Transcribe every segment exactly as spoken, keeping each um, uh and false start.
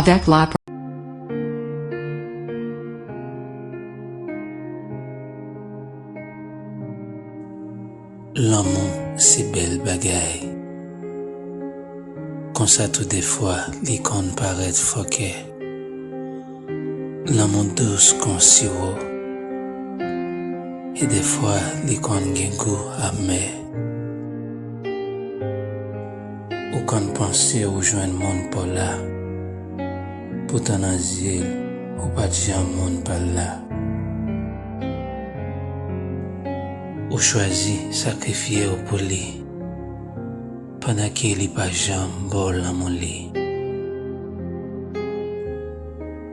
Dak la. Lanmou se bèl bagay. Konsa tou defwa li konn parèt fòkè. Lanmou dous kon siwo. E defwa li konn gen gou amè. Ou konn panse ou jwenn moun pa w la. Poutan nan zye l, ou pa t janm moun pa l la. Ou chwazi sakrifye w pou li, pandan ke li pa janm ba w lanmou li.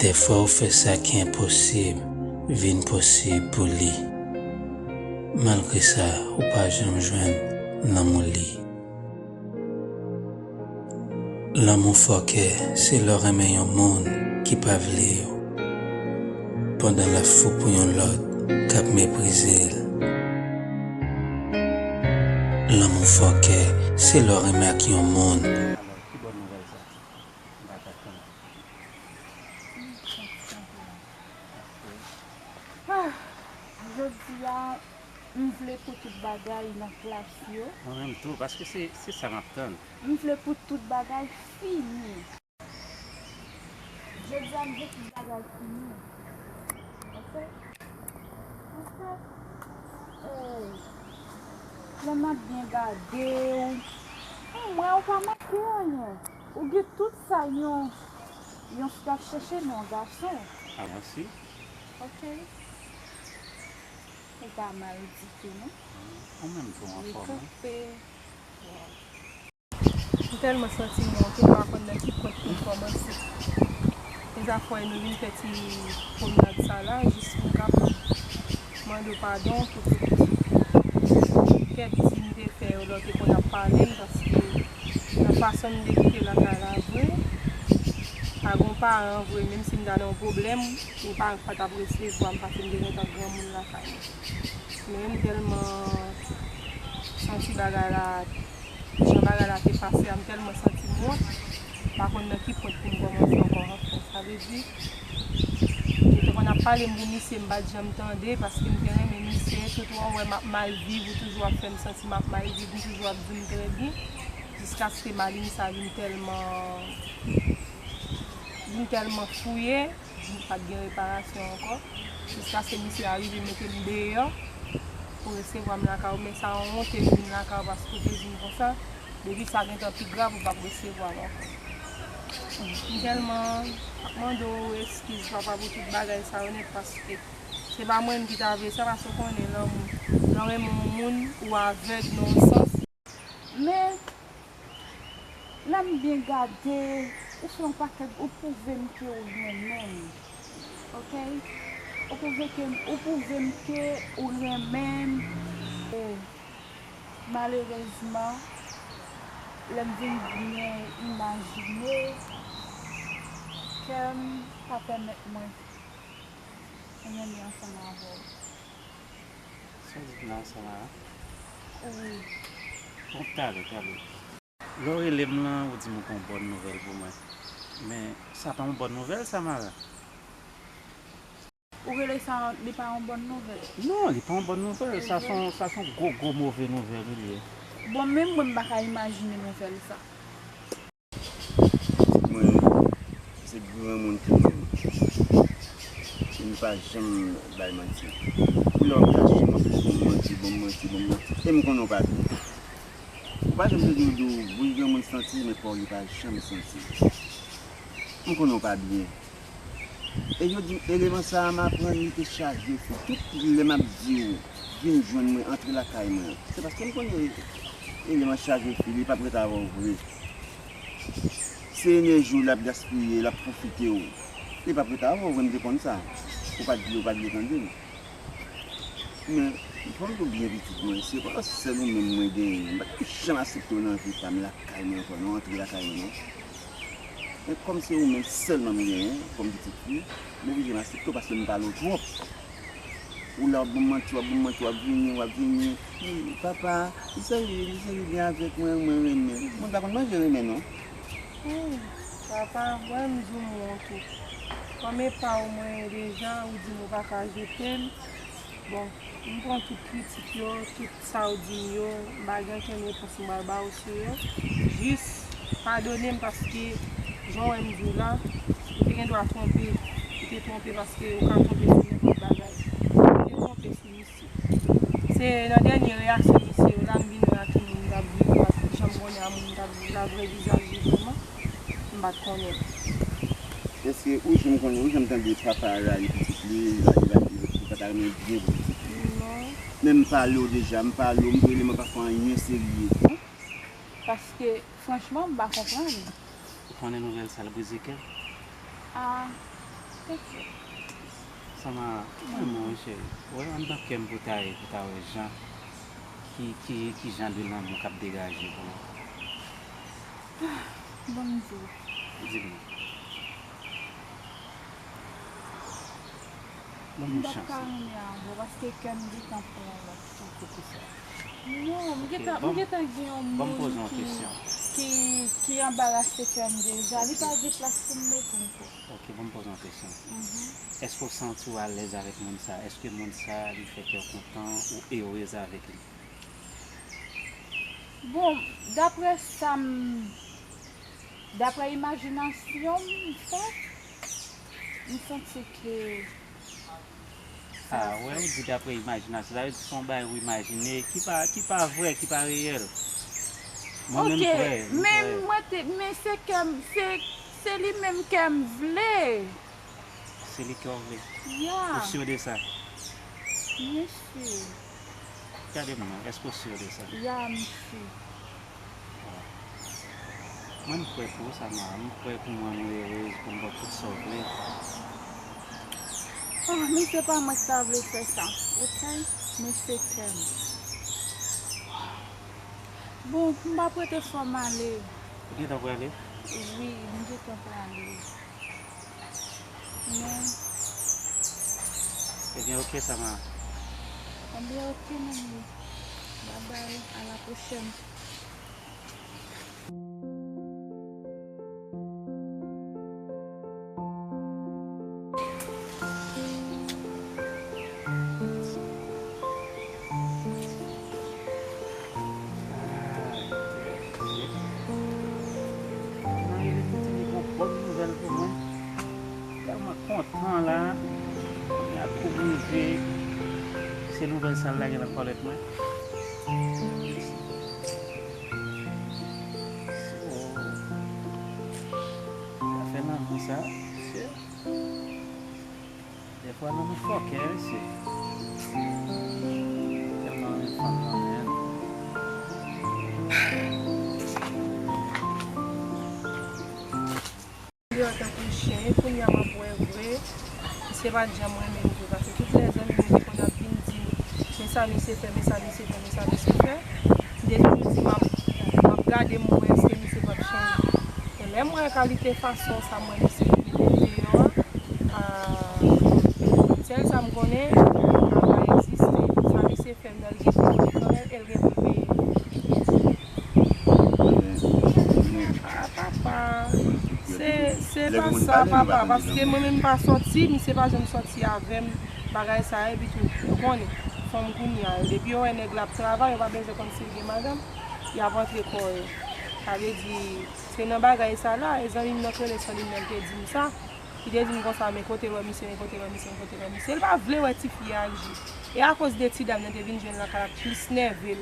Defwa ou fè sa ki enposib vin posib pou li. Malgre sa, ou pa janm jwenn lanmou li. Lanmou fòkè se lè w renmen yon moun ki pa vle w, pandan l ap fou pou yon lòt k ap meprize l. Lanmou fòkè se lè w renmen ak yon moun. Alò, ki bòn nouvèl sa? M pa ka tann. Ah, jodi a, m vle pou tout bagay nan plas yo. Mwen menm tou, paske se, se sa m ap tann. M vle pou tout bagay fini. Jodi a, m vle tout bagay fini. Paske, paske, eh, lè m ap byen gade w, m wè ou pa manke anyen. Ou gen tout sa yon, yon fi ap chèche nan yon gason. Ah, mèsi. Ok. Ou pa mal ditou, non? Ou menm tou anfòm, wi. Kanpe. Wow. M tèlman santi m wont, m pa konn nan ki pwen pou m kòmanse. Mezafwa nou vin fè ti pwomnad sa la, jis pou m kapab mande w padon pou tout kèk di m te fè yo lè w te konn ap pale m, paske nan fason m te kite lakay la vre, pa gen paran vre, menm si m ta nan yon pwoblèm, yon paran pa t ap resevwa m, paske m te gentan granmoun lakay mwen. Men m tèlman santi bagay la, jan bagay la te pase a, m tèlman santi m wont, m pa konn nan ki pwen pou m kòmanse ankò anfen. Sa vle di, yo te konn ap pale m pou misye, m pa t janm tande, paske m te renmen misye, tout wè w wè m ap mal viv, ou toujou ap fè m santi m ap mal viv, ou toujou ap di m trè byen, jiskaske malin sa vin tèlman, vin tèlman fouye, vin pa t gen reparasyon ankò, jiskaske misye a rive mete m deyò pou resevwa m lakay ou, men sa yon wonte vin lakay ou paske ou te di m konsa, depi sa gentan pi grav, ou p ap resevwa m ankò. M tèlman ap mande w eskiz, papa, pou tout bagay sa yo nèt, paske se pa mwen menm ki ta vle sa, paske w konnen lanmou, lè w renmen yon moun, ou avèg nan yon sans. Men, lè m byen gade, ou fè yon pakèt, ou pwouve m ke ou renmen m. Ok? Ou pwouve ke, ou pwouve m ke ou renmen m. E, malerezman, lè m vin byen imajine, kè m pa pèmèt mwen renmen ansanm avè w. Sa w di m la ansanm a? Wi. Bon, talè, talè. Lè w rele m lan, ou di m ou gen yon bòn nouvèl pou mwen. Men, sa pa yon bòn nouvèl, Samara. Ou rele sa, li pa yon bòn nouvèl? Non, li pa yon bòn nouvèl. Sa se yon, sa se yon gwo, gwo move nouvèl li ye. Bon, menm mwen, m pa ka imajine nouvèl sa. Mwen, se granmoun ki renmen m. E m pa janm bay manti. Pou lè w ap kache m, w ap di bon manti, bon manti, bon manti. E m konnen w pa byen. Ou pa janm tande yo di w, wi, granmoun santi, men pa w li pa janm santi. M konnen w pa byen. E yo di m, eleman sa a, m aprann li te chaje fi. Tout lè m ap di w, vin jwenn mwen, antre lakay mwen, se paske m konnen eleman chaje fi, li p ap ret avè w vre. Se enèji w l ap gaspiye, l ap pwofite w. Li p ap ret avè w vre, m te konn sa. Ou pa t vle, ou pa t vle tande m. Men, fò m di w byen, pitit mwen, se pa sèl ou menm mwen genyen. M pa t ap janm aksepte w nan vi pa m lakay mwen ankò, non, antre lakay mwen, non. Men kòm se ou menm sèlman m genyen kòm pitit fi, m oblije m aksepte w paske m pale w twòp. Ou la w ap ban m manti, w ap ban m manti, w ap vini, w ap vini. Wi, papa, li serye, li serye byen avèk mwen, mwen renmen. Moun pa konn manje renmen, non. Papa, wè m di w m wont ou. Kòm e pa w mwen ye deja, ou di m ou pa ka jete m. Bon, m pran tout kritik yo, tout sa w di m yo, m pa gen okenn repons m pral ba w sou yo. Jis padone m paske jan w wè m di w la, ou te gen dwa twonpe. Ou te twonpe paske ou ka twonpe sou nenpòt bagay. Ou te twonpe sou misye. Se nan dènye reyaksyon misye yo la m vin wè a ki moun m t ap viv, m pa t janm konnen a moun m t ap viv la, vrè vizaj li vrèman, m pa t konnen l. Èske ou janm konnen, ou janm tande papa rayi pitit li, rayi, rayi, li pa ta renmen byen pou pitit li? Non. Men m pale w deja, m pale w, m rele, mwen pa fè anyen serye. Paske, franchman, m pa konprann. Ou konnen nouvèl sa, l brize kè m. Ah, ok. Sama, mwen, mwen, cheri, wè anndan kè m pou ta ye, pou ta wè jan, ki, ki, ki jan de lanmou k ap degaje pou ou. Ah, bon, m di w. Di m. Ban m yon chans. M p ap ka renmen avè w, paske kè m gentan pran yon lòt kote pou sa. Non, m gentan, m gentan gen yon moun ki, ki, ki anbarase kè m deja. Li pa gen plas pou m mete m ko. Ok, ban m poze yon kesyon. Èske w santi w alèz avèk moun sa? Èske moun sa, li fè kè w kontan ou erez avèk li? Bon, daprè sa m, daprè imajinasyon m fè, m santi ke sa. Ah, wè, ou di daprè imajinasyon, sa vle di se yon bagay ou imajine, ki pa, ki pa vrè, ki pa reyèl. Mwen menm, ok, m kwè, m men kwè. Mwen te, men se kè m, se, se li menm kè m vle. Se li kè w vle? Ya. Ou si de sa? Mwen si. Gade m non, èske w si de sa? Ya, m si. Mwen, m kwè pou ou, Sama. M kwè pou mwen, ou erez, pou m ba w tout sa w vle. Oh, men se pa mwen ki ta vle fè sa, ok? Men se kè m. Bon, m p ap rete fò, m ale. Ou gentan prale? Wi, m gentan prale. Men. Ebyen, ok, Sama. Ebyen, ok, manmi. Bye bye, à la prochaine. Nan rele Titini gon bòn nouvèl pou mwen. Tèlman kontan la. Mwen ap kouri rive. Se nouvèl sa l lage nan kòlèt mwen. So, afè lanmou sa, mesye. Dèfwa lanmou fòkè, mesye. Tèlman renmen fanm nan, men. Deyò tankou chen, kounye a m ap wè vre. Misye pa t janm renmen m vre, paske tout lè zanmi m yo te konn ap vin di m, men sa misye fè, men sa misye fè, men sa misye fè. M te toujou di m ap, m ap gade m wè èske misye p ap chanje. Men lè m wè kalite fason sa m wè misye mete m deyò a, ah, sèl sa m konnen, pa egziste. Sa misye fè m nan, l gen pou l kanmenm, e l gen pou l peye. Ah, papa. Se, se pa sa, papa, paske mwen menm pa sòti, misye pa janm sòti avè m, bagay sa, epi tou, ou konnen, fanm kounye a, depi yo wè nèg la ap travay, yo pa bezwen konn si l gen madanm, y ap antre kò yo. Sa vle di, se nan bagay sa la, e zanmi m nan k rele Sandrine nan ki te di m sa, ki te di m konsa, men kote l wè misye, men kote l wè misye, men kote l wè misye. L pa vle wè tifi a, l di. E akoz de ti dam nan te vin jwenn lakay la, plis nève l.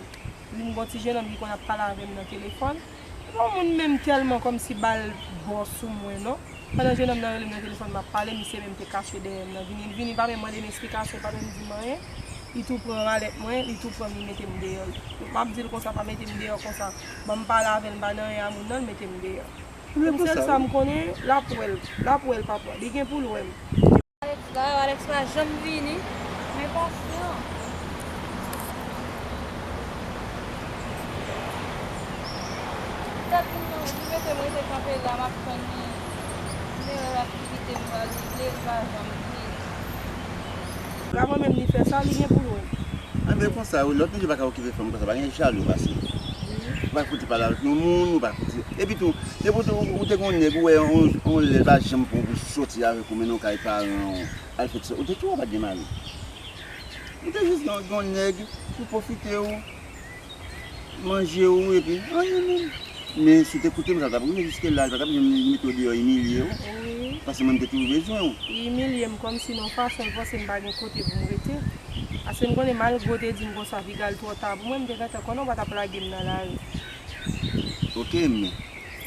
Vin gon ti jennonm ki konn ap pale avè m nan telefòn. E pa yon moun menm tèlman kòmsi ba l bò sou mwen, non. Pandan jennonm nan rele m nan telefòn, m ap pale, misye menm te kache dèyè m nan. Vini, l vini, l pa menm mande m esplikasyon, l pa menm di m anyen. Li tou pran malèt mwen, li tou pran m, li mete m deyò. M ap di l konsa, pa mete m deyò konsa. Ban m pale avè l, m pa nan anyen a moun nan, l mete m deyò. Pou m sèl sa m konnen, l ap wè l, l ap wè l, papa. Li gen pou l wè m. Alex la, Alex pa janm vini. Men pasyan. Tèt moun nan, li mete m rete kanpe la, m ap tann li. Mwen wè l ap kite m pral regle, li pa janm vini. La mwen menm li fè sa, li gen pou l wè m. Anben konsa wi, lòt mesye pa ka okipe fanm konsa, pa gen jalou pase. pa fout pale avèk yon moun, ou pa fout. Epi tou, depi ou te, ou te gen yon nèg, ou wè yon, yon lè l pa janm pran pou soti avèk ou, mennen w kay paran w, al fè ti sa. Ou te tou, ou pa t gen mari. Ou te jis gen, gen yon nèg pou pwofite w, manje w, epi anyen menm. Men si w te koute m, sa t ap rive jiske la, li pa t ap janm mete w deyò, imilye w. Wi. Paske mwen, m te toujou bezwen w. Li imilye m kòmsi nan yon fason, li panse m pa gen kote pou m rete. Paske m konnen malgre w te di m konsa, piga l twò ta pou mwen, m te gentan konnen w pa t ap lage m nan lari. Ok, men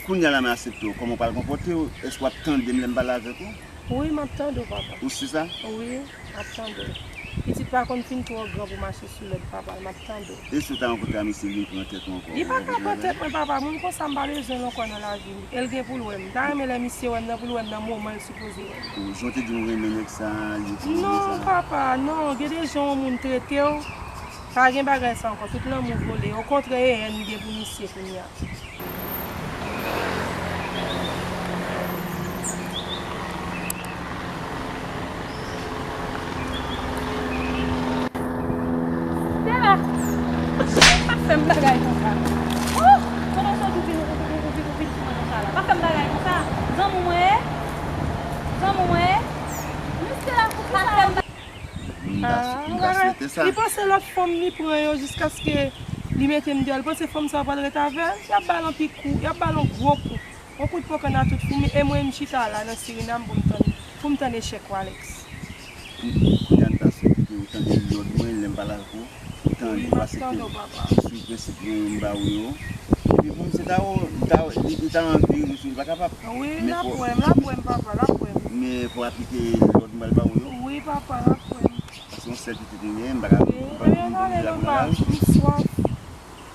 kounye a la m aksepte w, kòman w pral konpòte w? Èske w ap tande m lè m pale avèk ou? Wi, m ap tande w, papa. Ou si sa? Wi, m ap tande w. Pitit pa konn fin twò gran pou mache sou lòd papa l, m ap tande w. E si w ta rankontre a misye, li vin pran tèt ou ankò? Li pa ka pran tèt mwen, papa. Moun konsa, m pa bezwen l ankò nan lavi m. E l gen pou l wè m. M ta renmen lè misye wè m nan, pou l wè m nan moman l sipoze wè m. Ou, jan w te di m ou renmen nèg sa, li eksploze sa. Non, papa, non. Gen de jan yon moun trete w, pa gen bagay sa ankò. Tout lanmou vole. Okontrè, e hèn m gen pou misye kounye a. Stella, pa fè m bagay konsa. Oh, kote w sot ou vin, ou, ou, ou, ou vin, ou vin sou mwen konsa la? Pa fè m bagay konsa. Zanmi mwen ye? Zanmi mwen ye? Men Stella, poukisa? Pa fè m bagay. M ta, m ta swete sa. Li panse lòt fanm li pran yo jiskaske li mete m deyò. Li panse fanm sa yo pral ret avè l. Y ap ba l anpil kou, y ap ba l yon gwo kou. Yon kout pokòn a tout foumi, e mwen m chita la nan Sirinam pou m tann, pou m tann echèk ou, Alex. Kounye a m ta swete ke ou tande lòd mwen lè m pale avèk ou, ou tande, paske se sou prensip mwen yo m ba ou yo. Epi pou m se ta ou, m ta, li, li ta anvi rete sou li, li pa kapab. Wi, l ap wè m, l ap wè m, papa, l ap wè m. Men fò w aplike lòd m pral ba ou yo. Wi, papa, l ap wè m. Paske yon sèl pitit m genyen, m pa ka, m pa ka, m pa ka, m swaf.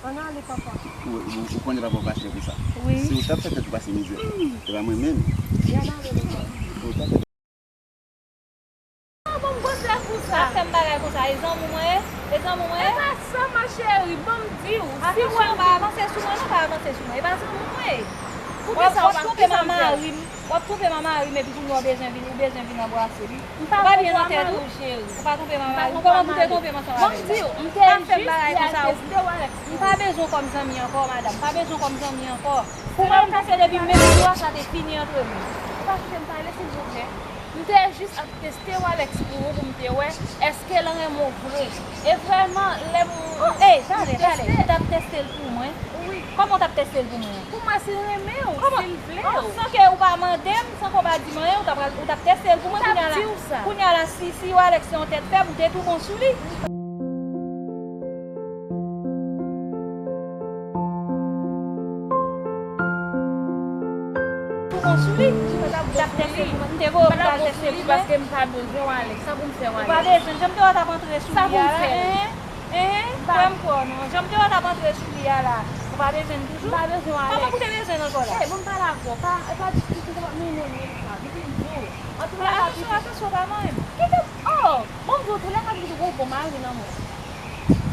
Ann ale, papa. Ou, ou, ou konnen papa w pa chè konsa. Wi. Si w t ap fè tèt ou pase mizè, e pa mwen menm. Ann ale, papa. Ou t ap fè. Ah, bon, m gwosè konsa. Pa fè m bagay konsa. E zanmi mwen ye? E zanmi mwen ye? E pa sa, ma chérie. Bon, m di w. Atansyon, pa avanse sou mwen, non, pa avanse sou mwen. E pa zanmi mwen ye. Poukisa w pa, poukisa w fè? W ap twonpe m a mari m. W ap twonpe m a mari m, epi kounye a w bezwen vin, ou bezwen vin anbrase m. Ou pa byen nan tèt ou? Ou pa twonpe m a mari m. Kòman pou te twonpe m ansanm avè l? Bon, m di w, m te jis al teste w, Alex. M pa bezwen w kòm zanmi ankò, madanm. M pa bezwen w kòm zanmi ankò. Pou mwen, m panse depi menm jou a, sa te fini antre nou. Ou pa kite m pale, silvouplè? M te jis ap teste w, Alex, pou ou, pou m te wè èske l renmen w vre. E vrèman, lè m, oh, ey, tande, tande, ou t ap teste l pou mwen? Wi. Kòman w t ap teste l pou mwen? Pou m wè si l renmen w, si l vle w. San ke ou pa mande m, san ke ou pa di m anyen, ou t ap, ou t ap teste l pou mwen. Kounye a la, kounye a la, si, si Alex se yon tèt fèb, ou te tou bon sou li. Tou bon sou li. Ou t ap teste pou mwen. M te voye w pou w al teste pou mwen. Paske m pa bezwen w, Alex. Sa pou m fè w, Alex? Ou pa bezwen. Jan m te wè w t ap antre sou li a la, hein? Hein? Kwè m kwè w non. Jan m te wè w t ap antre sou li a la, ou pa bezwen m toujou? M pa bezwen w, Alex. Kòman pou te bezwen m ankò la? Ey, bon, m pale avè w. Pa, pa diskite, pa, non, non, non, sa. Vin di w. Antouka, atansyon, atansyon, pa manyen m. Kite, oh! Bon, m di w, toulèka m di w gon bon mari nan men w.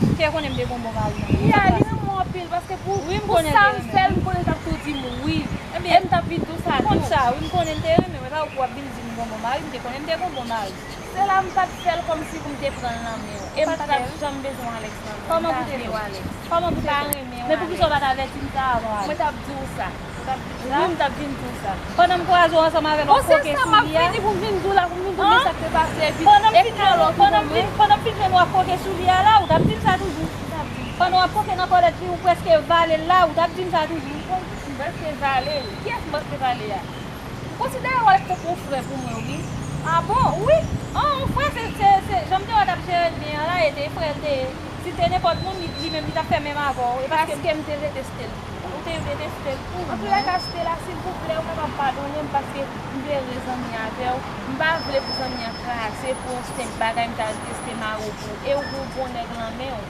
Ou te konnen m te gon bon mari nan men w. Ya, li renmen w anpil, paske pou, pou sa m fè l, m konnen l t ap tou di m wi. E m t ap vin di w sa tou. Ebyen, m konn sa, wi, m konnen l te renmen w. E pa ou pou w ap vin di m gon bon mari, m te konnen m te gon bon mari. Se la m pa t fè l kòmsi pou m te pran l nan men w. E m pa t ap janm bezwen w, Alex, nan men w. Kòman pou te fè? Kòman pou te fè? M pa renmen w, Alex. Men poukisa w pa t avèti m sa avan, Alex? Mwen t ap di w sa. Ou t ap di sa? Wi, m t ap vin di w sa. Pandan m kwaze w ansanm avè l w ap koke sou li a. Bon, se sa m ap fini pou m vin di w la, pou m vin di w men sa k te pase, epi, epi alò tou, pandan m vin, pandan m vin jwenn w ap koke sou li a la, ou t ap di m sa toujou. M t ap di w sa. Pandan w ap koke nan kòlèt li, ou prèske vale l la, ou t ap di m sa toujou. M prèske vale l. Kiyès m prèske vale a? M konsidere w tankou yon frè pou mwen, wi. Ah bon? Wi. An, yon frè, se, se, se, jan m te wè w t ap jere l byen an la, e te frè l te ye. Si te nenpòt moun, li, li menm, li t ap fè menm avè w. E paske m te vle teste l. Ou te vle teste l pou mwen. Antoulèka, Stella, silvouplè, ou kapab padone m paske m te rele zanmi avè w. M pa vle pou zanmi an kraze pou yon senp bagay m t al teste mari w pou ou. E ou gen yon bon nèg nan men w.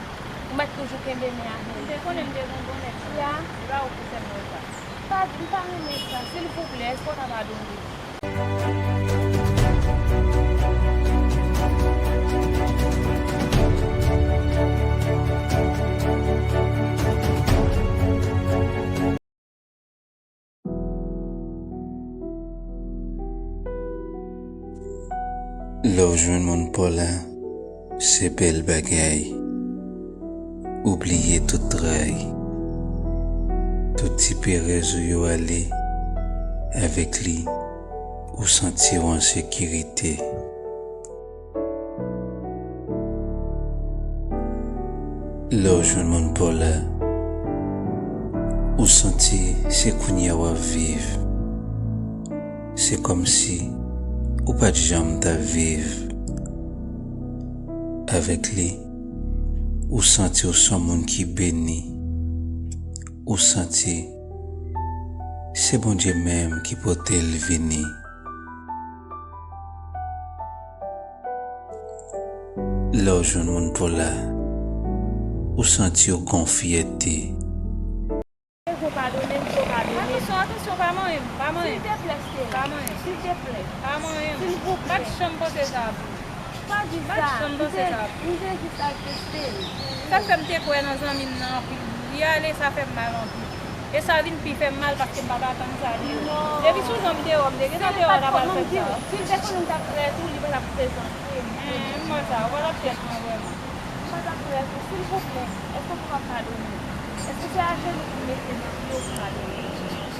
Ou mèt toujou kenbe men avè l. M te konnen m te gen yon bon nèg. Ya. E pa ou ki fè m wè sa. M pa, m pa renmen sa. Silvouplè, èske w ta padone m? Lè w jwenn moun pa w la, se bèl bagay. Ou bliye tout tray. Ti perèz ou yo ale, avèk li, ou santi w an sekirite. Lè w jwenn moun pa w la, ou santi se kounye a w ap viv. Se kòmsi ou pa t janm t ap viv. Avèk li, ou santi w se yon moun ki beni. Ou santi se Bondye menm ki pote l vini. Lè w jwenn moun pa w la, ou santi w gen yon fyète. Ou padone m, ou padone m. Atansyon, atansyon, pa manyen m, pa manyen m. Silteplè, Stella. Pa manyen m. Silteplè. Pa manyen m. Silvouplè. M pa t janm panse sa pou ou. Pa di sa. M pa t janm panse sa pou ou. M te, m te jis al teste l. Sa fè m te kwè nan zanmi m nan anpil. Li ale, sa fè m mal anpil. E sa vin pi fè m mal paske m pa t atann sa de li. Non. Depi sou jan m te wè w, m te gentan te wè w t ap al fè sa. Si l te konnen m t ap trèt ou, li pa t ap prezante m. Hmm, m wè sa, ou pa t ap trèt mwen vrèman. M pa t ap trèt ou, silvouplè, èske w kapab padone m? Èske se ajenou pou m mete nan pye w pou m padone w?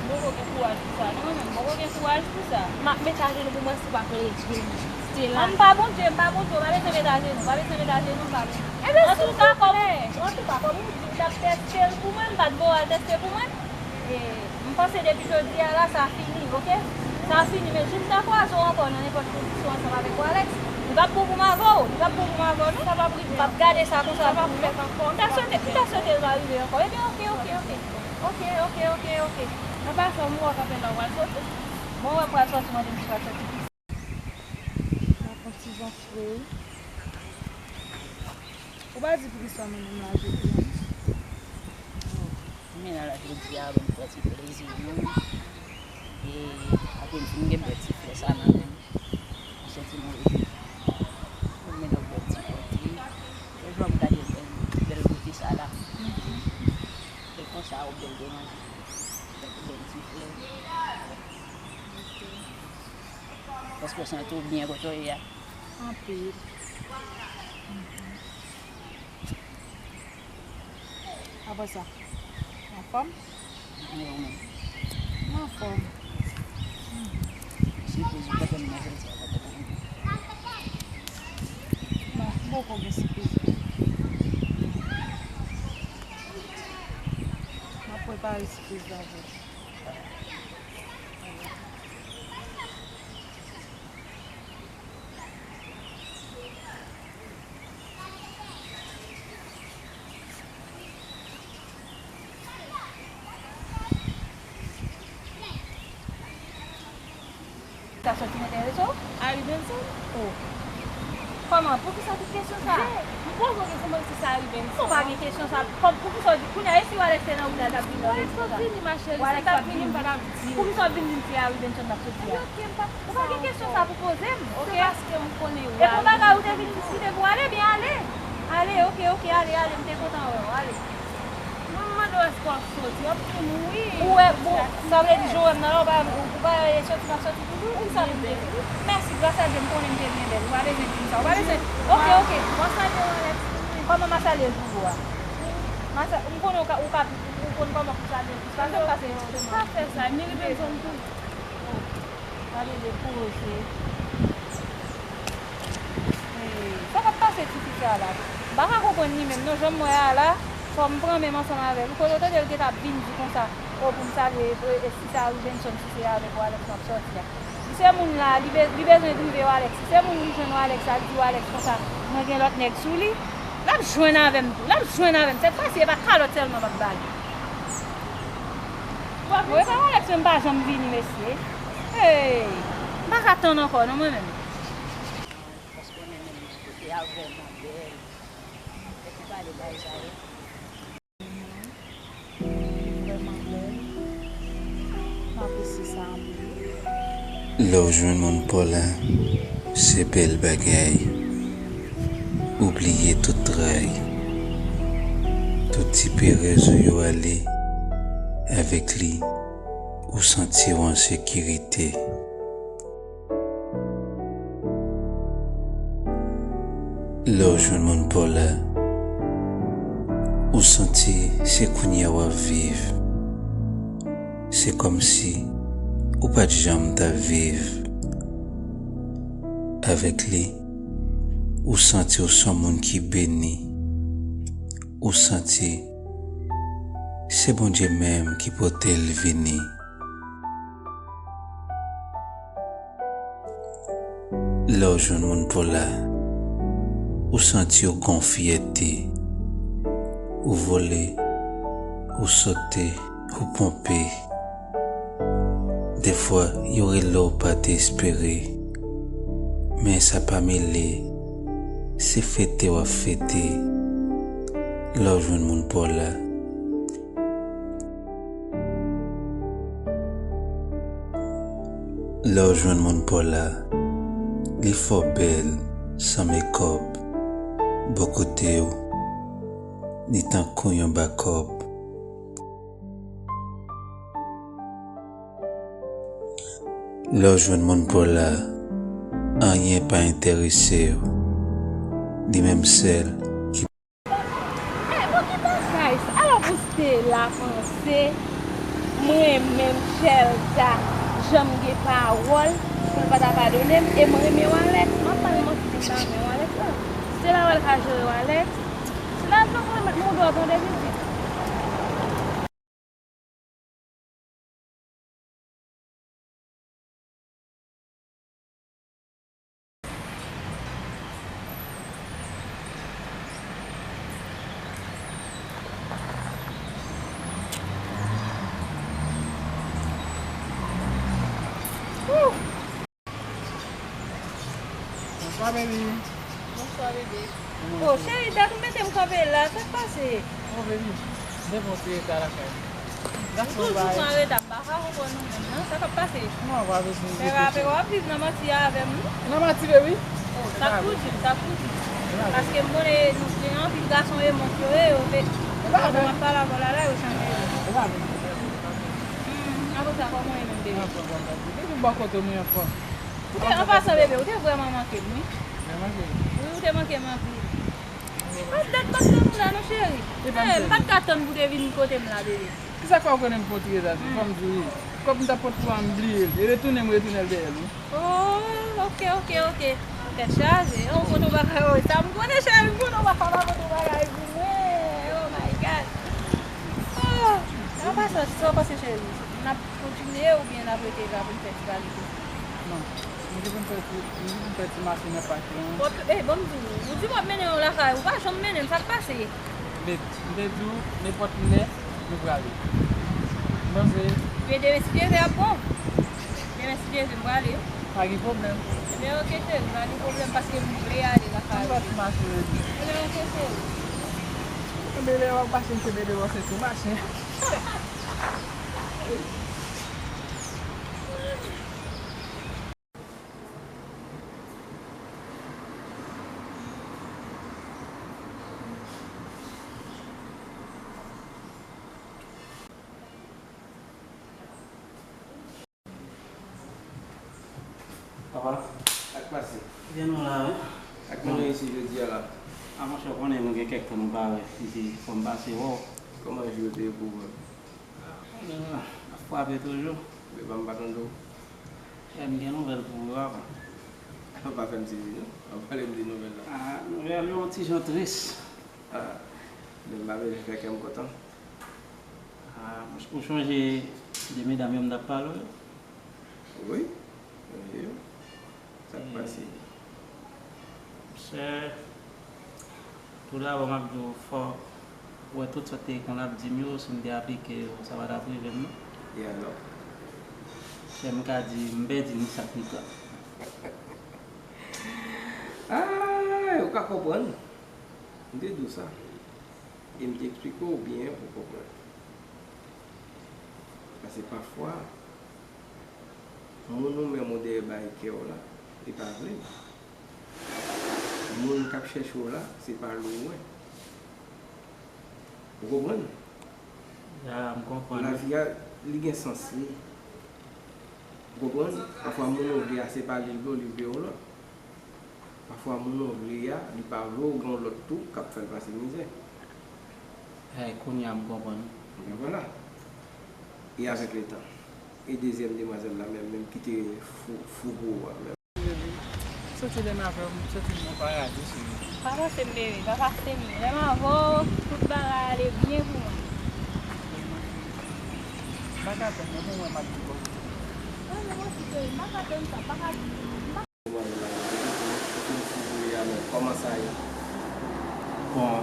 M poko gen kouraj pou sa, non, mwen menm, m poko gen kouraj pou sa. M ap met ajenou pou mwen si w pa plede m. Stella. An, m pa Bondye, m pa Bondye, w pa bezwen met ajenou, w pa bezwen met ajenou, m pa bezwen. Ebyen, silvouplè. Antouka, kòm ou di, w t ap teste l pou mwen, m pa t voye w al teste pou mwen. E, m panse depi jodi a la, sa fini, oke? Sa fini, men jou m ta kwaze w ankò nan nenpòt kondisyon ansanm avèk w, Alex, li p ap bon pou m avè w, li p ap bon pou m avè w, non. Sa p ap rive. M ap gade sa konsa pou ou, non. M ta swete, m ta swete l pa rive ankò. Ebyen, oke, oke, oke. Oke, oke, oke, oke. An pasan, m wè w kanpe la, w pral soti. Bon, wè m pral soti, mande m si w pral soti. Sa fè ti jan fre wi. Ou pa di poukisa mwen menm la jodi a. Mwen la jodi a, ban m fè ti plezi nou. E apre m fin gen bèl ti flè sa nan men m. M soti nan rejim. Mwen menm bèl ti pòte. Lè jwa m gade bèl, bèl bote sa la. Se konsa ou bèl de manje. Fè ti bèl ti flè. Èske w santi w byen kote w ye a? Anpil. Apre sa, anfòm? Mwen menm. Anfòm. Sipriz ou pote m nan jodi a, pote m. Non, m poko gen sipriz. M ap prepare sipriz la pou ou. Sa sòti nan enterese w? Harry Benson? Oh. Kòman? Poukisa tout kesyon sa? M poze w kesyon, mwen se Harry Benson. Ou pa gen kesyon sa. Kòm, poukisa w di, kounye a, e si Alex te nan wout la, l t ap vini nan kesyon sa? Alex ap vini, ma chérie, si l t ap vini, m pa t ap di w. Poukisa w vin di m se Harry Benson m t ap soti a? Ok, m pa t Ou pa gen kesyon sa pou poze m, oke? Se paske m konnen w. E pou bagay ou te vin diskite pou ale, byen ale. Ale, oke, oke, ale, ale, m te kontan wè w, ale. Mwen m mande w èske w ap soti, w ap di m wi. Ou wè, bon, sa vle di jan w wè m nan la, ou pa, ou pa soti, m ap soti toujou, ou sa vin di? Mèsi, gras a Dye, m konnen m te byen bèl, ou pa bezwen di m sa, ou pa bezwen. Oke, oke. W ap salye w Alex tou wi. Kòman m a salye l pou ou a? M a sa-, m konnen ou ka, ou ka, ou konn kòman pou salye l, paske m pase yo. Pa fè sa, ni li bezwen m tou. Gade de koze. Hey, sa k ap pase ti fi sa la? M pa ka konprann li menm non, jan m wè a la, fò m pran men m ansanm avè l. Ou konnen w tande l gentan ap vin di konsa, o pou m salye, e, e, si se Harry Benson, si se avèk w Alex m ap sòti a. Si se moun la, li be-, li bezwen drive w Alex. Si se moun li jwenn w Alex, l ap di w Alex konsa, mwen gen lòt nèg sou li. L ap jwenn avè m tou. L ap jwenn avè m. Sèt fwa si, e pa kalòt sèlman m ap ba li. Ou pa vin? Wi, pa Alex menm pa janm vini, mesye. Hey! M pa ka tann ankò, non, mwen menm. Paske mwen menm, kote a vrèman bèl. Fè ti pale bay sa yo. Vrèman bèl. M apresye sa anpil. Lè w jwenn moun pa w la, se bèl bagay. Ou bliye tout tray, tout ti perèz ou yo ale. Avèk li, ou santi w an sekirite. Lè w jwenn moun pa w la, ou santi se kounye a w ap viv. Se kòmsi ou pa t janm t ap viv. Avèk li, ou santi w se yon moun ki beni. Ou santi se Bondye menm ki pote l vini. Lè w jwenn moun pa w la, ou santi w gen yon fyète. Ou vole, ou sote, ou ponpe. Defwa, yo rele w pa te espere. Men sa pa mele, se fete w ap fete lè w jwenn moun pa w la. Lè w jwenn moun pa w la, li fè w bèl, san mekòp. Bò kote w, li tankou yon bakòp. Lè w jwenn moun pa w la, anyen pa enterese w. Li menm sèl ki Eh, bon, ki bagay sa? Alò, pou Stella panse mwen menm Shelda janm gen pawòl pou l pa ta padone m, e mwen renmen Walex, m ap ba l manti, m pa renmen Walex la. Stella wè l ka jere Walex. Stella, jwenn mwen met mouda w tande pitit. Bonswa, baby. Bonswa, bebe. Kòman w ye? Oh, cheri, dat ou mete m kanpe la, sa k pase? Oh, baby, m te pran ti reta lakay. Ou toujou an reta, m pa ka konprann ou menm, non, sa k ap pase? Non, pa bezwen enkyete w. Mè rape w ap viv nan manti avè m, non? Nan manti, baby. Oh, sa k tou di m, sa k tou di m. Paske m konnen nou gen anpil gason e mont yo ye, yo, men pandan m ap pale avè w la, la, yo chanje yo. Hmm, apre sa, kòman w ye menm, bebe? Anfòm, anfòm, anfòm. Depi m bò kote w, mwen anfòm. Ou te, an pasan, bebe, ou te vrèman manke m, wi. Mwen manke w? Wi, ou te manke m anpil. Mwen pa t dat m ap tann ou la, non, cheri. Eh, m pa t ka tann pou w te vin kote m la, bebe. Kisa k fè w konnen m fè w ti reta? Fò m di w, kòb m t ap pot pou w a, m bliye l. E retounen, m retounen l dèyè l, wi. Oh, ok, ok, ok. Tèt chaje. Oh, m konn yon bagay, wi. Sa m konnen, cheri, m konnen w pa ka pa konn yon bagay pou mwen. Oh my God. Oh, an pasan, sa w panse, cheri? N ap kontinye oubyen n ap rete la pou n fè ti pale tou? Non. Nou te konn fè ti, nou te konn fè ti mache nan pak lan. Bon, eh, ban m di w, ou di w ap mennen yo lakay, ou pa janm mennen m, sa k pase? Babe, m te di w, nenpòt lè, nou prale. M panse. Men demen, si Dye vle, ap bon. Demen, si Dye vle, m prale. Pa gen pwoblèm. Ebyen, ok, cheri, pa gen pwoblèm, paske m vle ale lakay ou. Ann fè ti mache, baby. Ebyen, ok, cheri. Kenbe lè w ap mache, m kenbe lè w ap senti w mache. Papa. Sa k pase? Byen nou la, wi. Ak moun yo isi jodi a la? A, monchè, w konnen nou gen kèk tan nou pa wè, epi fò m pase wè w. Kòman jou yo te ye pou ou menm? A, konnen, ap frape toujou. Depi m pa tande w. Frè m, gen nouvèl pou ou, papa. Pa fè m sezi, non. Pa pale m de nouvèl la. A, nouvèl yo yon ti jan tris. A, men m pa bezwen fè kè m kontan. A, ou chonje de medam yo m t ap pale w yo? Wi, m sonje yo. Sa k pase? Monchè, toudabò, m ap di w, fò w wè tout sa w te konn ap di m yo, si m te aplike yo, sa pa t ap rive m, non. E alò? Monchè, m ka di, m pèdi ni sak ni kòb. Ay, ou ka konprann. M te di w sa. E m te eksplike w byen pou w konprann. Paske pafwa, moun ou menm ou dèyè bay kè w la, li pa vle. Moun k ap chèche w la, se pa l ou wè. Ou konprann? Ya, m konprann. Lavi a, li gen sans li. Ou konprann? Pafwa moun ou vle a, se pa li l vle w, li vle yon lòt. Pafwa moun ou vle a, li pa vle w, gen yon lòt tou k ap fè l pase mizè. Hey, kounye a m konprann. Ebyen vwala. E avèk letan. E dezyèm demwazèl la menm, menm ki te fou, fou pou ou a menm. Soti lè m avè w, m soti nan paradi, cheri. Pa pase m, bebe, pa pase m. Lè m avè w, tout bagay ale byen pou mwen. M pa ka tann, men pou mwen, m ap di bò. Mwen menm osi, cheri, m pa ka tann sa, m pa ka. Demwazèl la, ou te di pou ou fin fou pou li a menm, kòman sa ye? Bon,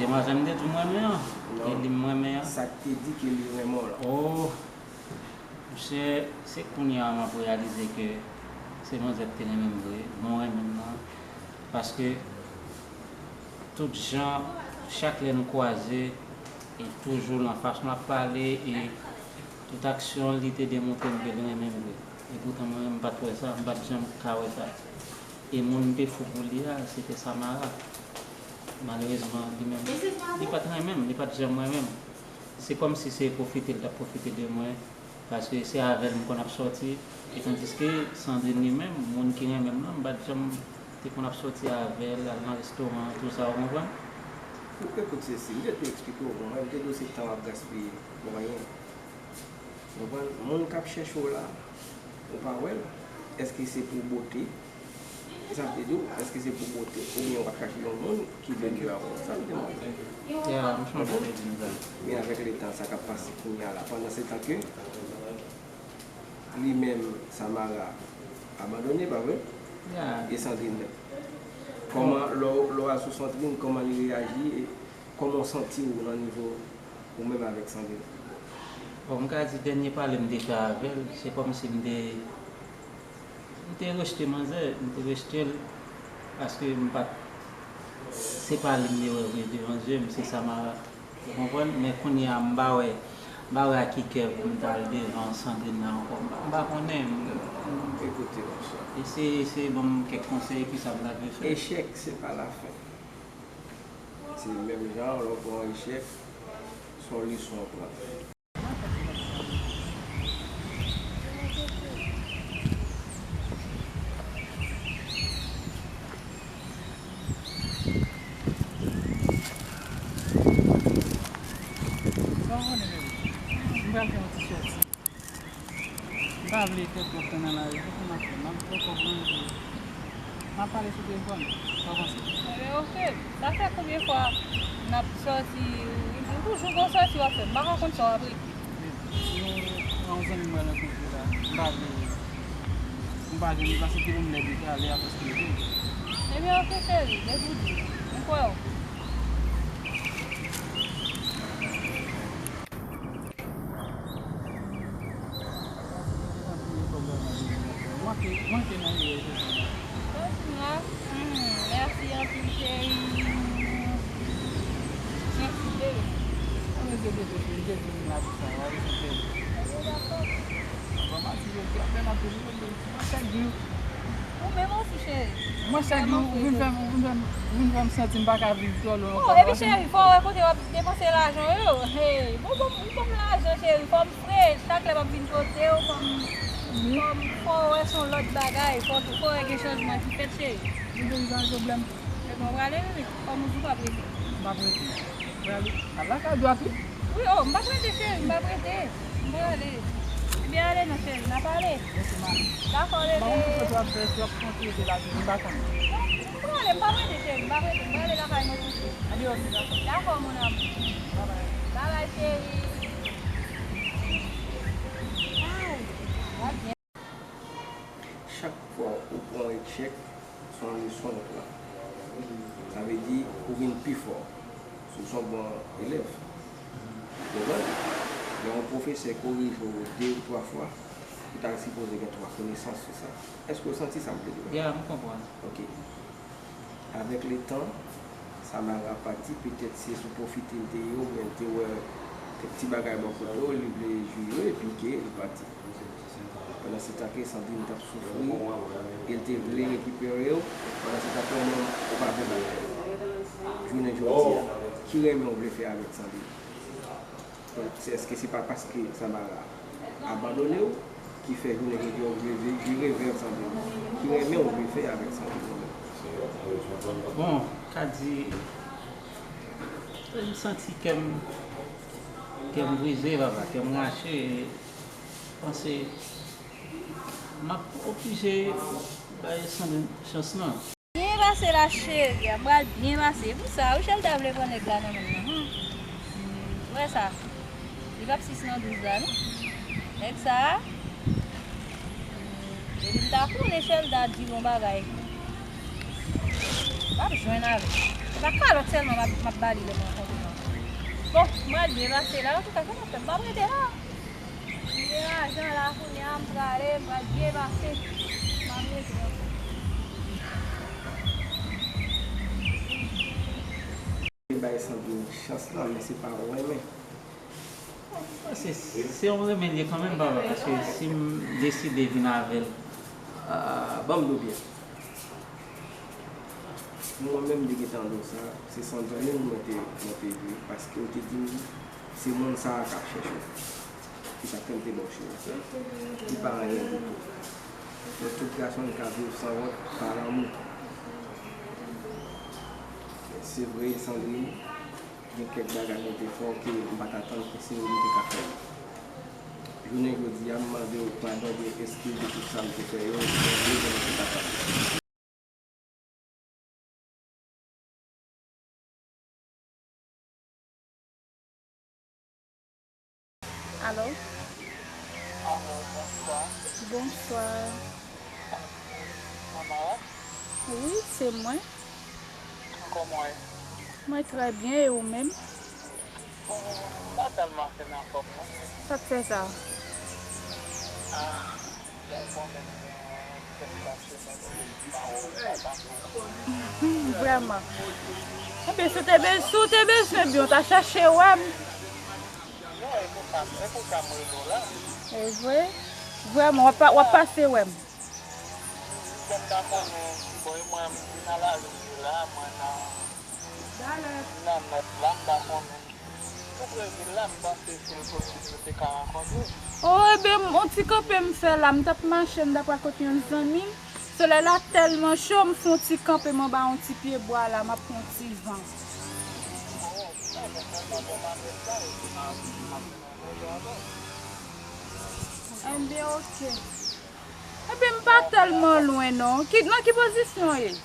demwazèl m te di w m renmen an, e li m renmen an. Sa k te di ke li renmen w lan? Oh, monchè, se kounye a m ap reyalize ke se manzè k te renmen m vre, bon renmen m nan. Paske tout jan, chak lè n kwaze, e toujou lan fason l ap pale, e tout aksyon l, li te demontre m ke li renmen m vre. Epoutan mwen menm m pa t wè sa, m pa t janm ka wè sa. E moun m te fou pou li a, se te Samara. Malerezman, li menm, li pa t renmen m, li pa t janm renmen m. Se kòmsi se pwofite l t ap pwofite de mwen, paske se avè l m konn ap sòti. E tandiske Sandrine li menm, moun ki renmen m nan, m pa t janm te konn ap sòti avè l, al nan restoran, tou sa, ou konprann? Ou, ekout Cecile, m te tou eksplike w, mwen, m te di w se tan w ap gaspiye pou anyen. Ou konprann? Moun k ap chèche w la, ou pa wè l? Èske se pou bote? Sa m te di w, èske se pou bote? Oubyen w ap chache yon moun ki vle viv avè w? Sa m te mande. Ya, m sonje w te di m sa. Men avèk letan, sa k ap pase kounye a la, pandan se tan ke li menm, Samara, abandone, pa vre? Ya. E Sandrine menm? Kòman, lè w, lè w al sou Sandrine, kòman li reyaji? E kòman w santi w nan nivo ou menm avèk Sandrine? Bon, m ka di dènye pale m te fè avè l, se kòmsi m te, m te rejte manzè, m te rejte l, paske m pa t, se pa li m te wè vre devan zye m, se Samara. Ou konprann? Men kounye a, m pa wè, m pa wè a ki kè pou m t al devan Sandrine nan ankò. M pa, m pa konnen. M, m, Ekoute, monchè. Eseye, eseye ban m kèk konsèy, ki sa m ta dwe fè. Echèk, se pa lafen. Se menm jan lè w pran yon echèk, se yon leson w pran. Sa w konnen, bebe? M pral fè yon ti sòti. M pa vle pèdi twòp tan nan lari, se sa m ap fè. M ap pran kòb mwen epi m ap pale sou telefòn. Sa w panse? Ebyen, oke. Sa fè konbyen fwa n ap sòti? Nou toujou gon sòti w ap fè. M pa ka konn sa w ap regle. Babe, si yon, yon zanmi m pral rankontre la, m pa vle, m pa vle li pase kilomèt dekale a paske. Ebyen, oke, cheri, depi w di. M kwè w. Mwen te nan erè jodi a. Mèsi anpil, cheri. Mèsi, bebe. Mwen te bebe, cheri, m te di m la pou sa, w a rete cheri. Ebyen, dakò. Bon, m ap di yo, m ap fè m ap di yo, m ap chak jou. Ou menm osi, cheri. Mwen chak jou, ou vin fè m, ou vin fè m, ou vin fè m santi m pa ka viv twò lwen ankò. Oh, epi cheri, fò w wè kote w ap depanse lajan w yo. Hey, bon, bon, bon, bon lajan, cheri, fò m fre. Chak lè m ap vin kote w, fò m, fò m, fò w wè se yon lòt bagay. Fò, fò w wè gen chanjman ki fèt, cheri. Ou gen yon pwoblèm. Ebyen, w prale, wi, wi. Kòm ou di w p ap rete. M p ap rete. Prale. Al lakay dwat, wi. Wi, oh, m p ap rete, cheri, m p ap rete. M prale. Ebyen, ale non, cheri, n a pale. Dakò, bebe. M prale, m p ap rete, cheri, m p ap rete, m p ap rete, m prale lakay mwen tou. Dakò, mon amour. Babay, cheri. Chak fwa ou pran yon echèk, se yon leson ou pran. Sa vle di ou vin pi fò si w se yon bon elèv. Ou konprann? Lè yon pwofesè korije w de ou twa fwa, ou ta sipoze gen twa konesans sou sa. Èske w santi sa m vle di w la? Ya, m konprann. Ok. Avèk letan, Samara pati, petèt se sou pwofite l te ye, oubyen l te wè kèk ti bagay bò kote w, li vle jwi yo, epi ke l pati. Pandan se tan ke Sandrine t ap soufri, e l te vle rekipere w, pandan se tan ke ou menm ou pa vle l. Jounen jodi a, ki renmen w vle fè avèk Sandrine? Donk, se, èske se pa paske Samara abandone w ki fè jounen jodi a w vle vire vè Sandrine? Ki renmen w vle fè avèk Sandrine ou menm? Bon, ka di, m santi kè m, Kè m brize, papa, kè m rache, e panse m ap oblije bay Sandrine chans lan. Byen pase la cheri, m pral byen pase. E pou sa, wi, Chelda vle pran nèg la nan men m nan. Hmm. Ou wè sa? Li p ap sis nan douz la, non. Nèg sa a, depi m ta konnen Chelda di yon bagay, m ap jwenn avè l. Se pa kalòt sèlman m ap, m ap ba li lè m rankontre l ankò. Bon, m pral byen pase la, antouka, sa m ap fè? M p ap rete la. M gen lajan la, kounye a, m prale, m pral byen pase. M ap rete ankò. Bay Sandrine chans lan, men se pa yon renmen. Se, se yon renmen l ye kanmenm, papa, paske si m deside vin avè l, ah, ban m di w byen. Mwen menm, m te gentan di w sa, se Sandrine mwen te, mwen te vle, paske w te di m se moun sa a k ap chèche w. Se sa k fè m te ba w cheri sa. Li pa anyen ditou. Donk, tout gason ka viv san wont pa lanmou. Se vre, Sandrine, gen kèk bagay mwen te fè w ke m pa t atann ke Sandrine te ka fè yo. Jounen jodi a, m mande w padon oubyen eskiz de tout sa m te fè yo, mwen vle mwen te ka fè. Alo? Alo, bonswa. Bonswa. Mama? Wi, se mwen. Kòman w ye? Mwen trè byen, e ou menm? Bon, m pa tèlman fin anfòm, non. Sa k fè sa? Ah, bon, bon, men, men, kèk ta semèn, m pa wè w, m pa tande w. Vrèman. Ebyen, si w te be-, si w te bezwen byen, w ta chache wè m. Non, e pou sa, e pou sa m rele w la. E vre? Vrèman, w ap pa-, w ap pase wè m. Kòm ta konnen, bon, e mwen, m nan lari m ye la, mwen nan, m nan nòt la, m pa konnen. Tou pre vil la, m panse si l posib, nou te ka rankontre. O, ebyen, m, on ti kanpe m fè la, m t ap mache, m t ap pral kot yon zanmi m. Solèy la tèlman cho, m fè on ti kanpe m anba on ti pye bwa la, m ap pran on ti van. O, ebyen, tèlman bon maten sa, epi m ap, m ap vin rankontre avè w. Ebyen, oke. Ebyen, m pa tèlman lwen, non. Ki, nan ki pozisyon w ye? M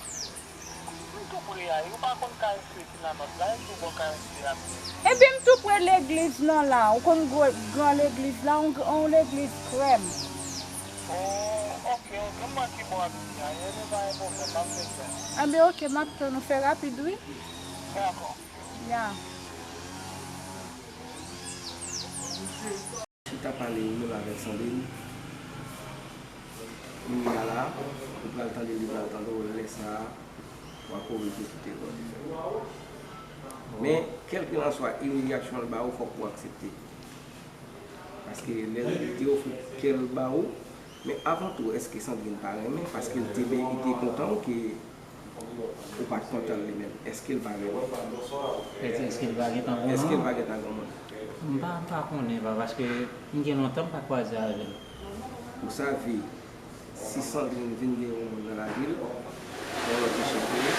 tou pre a, ou pa konn K F C ki nan nòt la, e tou bò K F C a. Ebyen, m tou pre legliz lan la. Ou konn gwo, gran legliz la, on, on legliz krèm. O, oke, oke, m wè ki bò w ap di a ye, men pa gen pwoblèm, m ap vin fè. Ebyen, oke, m ap tann ou, fè rapid, wi. Dakò. Ya. Chita pale ou menm avèk Sandrine. Kounye a la, ou pral tande l, li pral tande w, lè sa a, w a korije tout erè w te fè. Men, kèlkelanswa imilyasyon l ba ou, fòk ou aksepte. Paske lè l te ofri kè l ba ou, men avan tou, èske Sandrine pa renmen? Paske l te, li te kontan w ke ou pa t kontan l li menm. Èske l pa renmen? Èske, èske l pa gentan granmoun? Èske l pa gentan granmoun? M pa, m pa konnen, pa, paske m gen lontan m pa kwaze avè l. Ou save, si Sandrine vin gen yon moun nan lavi l, yon lòt mesye pou li.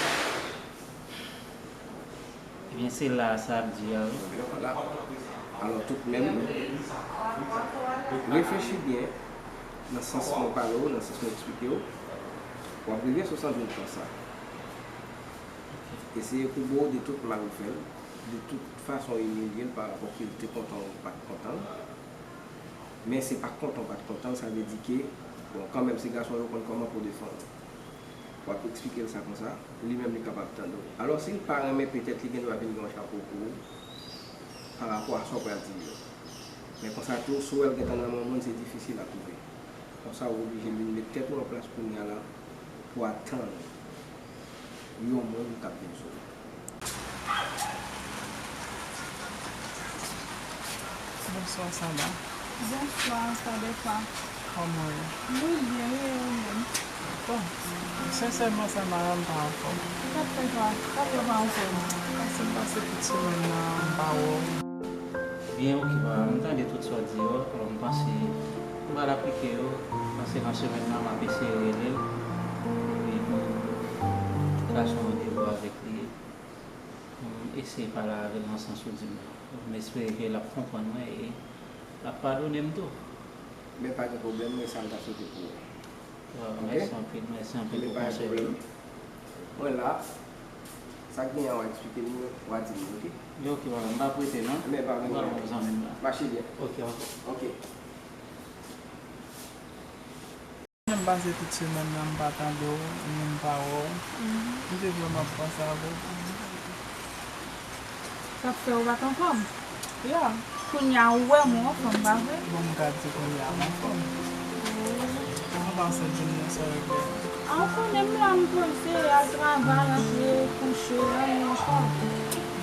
Ebyen, se la sa ap di a, wi. Vwala. Alò, toutmenm, reflechi byen nan sans mwen pale w, nan sans mwen eksplike w. W ap rive sou Sandrine konsa. Eseye koube w de tout mal ou fè l, de tout fason w imilye l pa rapò ke l te kontan ou pa t kontan l. Men se pa kontan ou pa t kontan l, sa vle di ke, bon, kanmenm se gason yo konn kòman pou defann ou. W ap eksplike l sa konsa, li menm li kapab tande w. Alò, si l pa renmen, petèt li gendwa vin gen yon chapo pou ou pa rapò a sa w pral di l yo. Men konsa tou, si w wè l gentan nan men yon moun, se difisil a twouve. Konsa, ou oblije vin met tèt ou an plas kounye a la pou atann yon moun k ap vin sou ou. Bonswa, Saba. Bonswa, Sadefa. Kòman w ye? Mwen byen, e ou menm? Bon, sensèman, Saba, m pa anfòm. Sa k fè sa? Sa k fè w pa anfòm? Paske m pase tout semèn nan, m pa wè w. Byen, oke, papa, m tande tout sa w di yo. Alò, m panse m pral aplike yo. M panse nan semèn nan, m ap eseye rele l. Epi pou m trase yon randevou avèk li, pou m eseye pale avè l nan sans ou di m nan. M espere ke l ap konprann mwen e l ap padone m tou. Men pa gen pwoblèm, men sa m ta swete pou ou. Mèsi anpil, mèsi anpil pou konsèy yo. Mwen la, sa k genyen an, w a eksplike m yo, w a di m yo, oke? Yo, oke, papa, m p ap rete, non. Men pa gen pwoblèm. Mache byen. Oke, oke. Oke. M pase tout semèn nan, m pa tande w, ni m pa wè w. M te vle m ap panse avè w. Sa k fè ou pa t anfòm? Ya. Kounye a ou wè m ou anfòm, pa vre? Bon, m ka di kounye a m anfòm. Mwen panse jounen sa regle. A, ou konnen m la, m poze, al travay, antre kouche, anyen ankò.